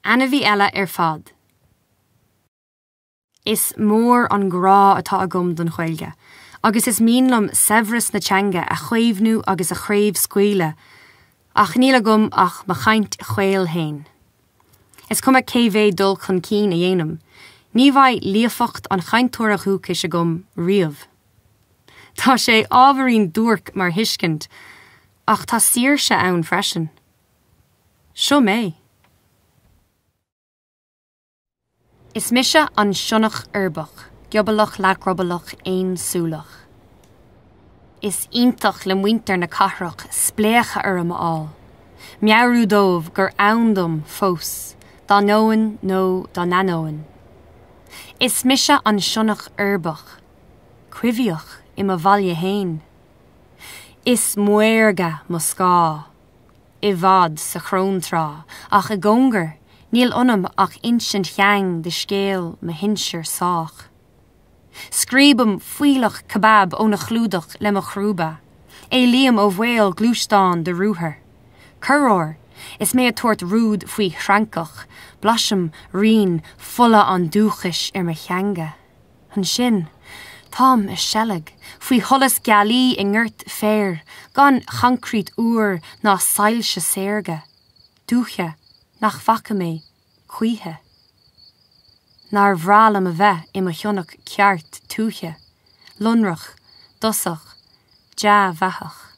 Ainmhí eile ar fad. Is mór an grá atá agam don Ghaeilge agus is mian liom saibhreas na teanga a chaomhnú agus a chraobhscaoileadh ach níl agam ach mo chaint chaol fhéin. Is cuma cé mhéad dul chun cinn a dhéanaim, ní bheidh líofacht an chainteora dhúchais agam riamh. Tá sé ábhairín duairc mar thuiscint ach tá saoirse ann freisin. Seo mé. Is mise an sionnach uirbeach, giobalach leathdhroballach aonsúileach. Is iontach le muintir na cathrach spléachadh orm a fháil, meabhrú dóibh gur ann dom fós, dá ndeoin nó dá n-ainneoin. Is mise an sionnach uirbeach, coimhthíoch i mo bhaile fhéin. Is maorga mo scáth. i bhfad sa chróntrá, ach i gcóngar, níl ionam ach insint sheang de scéal mo shinsear sách. Scríobaim fuílleach kebab óna chlúdach le mo chrúba. Éalaím ó bhaol gluaisteáin de ruathar. Corruair, is mé ag tabhairt rúid faoi threancach, blaisim rian fola an dúchais ar mo theanga. Ansin, táim i seilg, faoi sholas gealaí i ngort féir, gan choincreít úr ná soilse saorga, dúiche nach bhfaca mé choíche. Nár bhreá liom a bheith i mo shionnach ceart tuaithe, lonrach, dosach, dea-bheathach.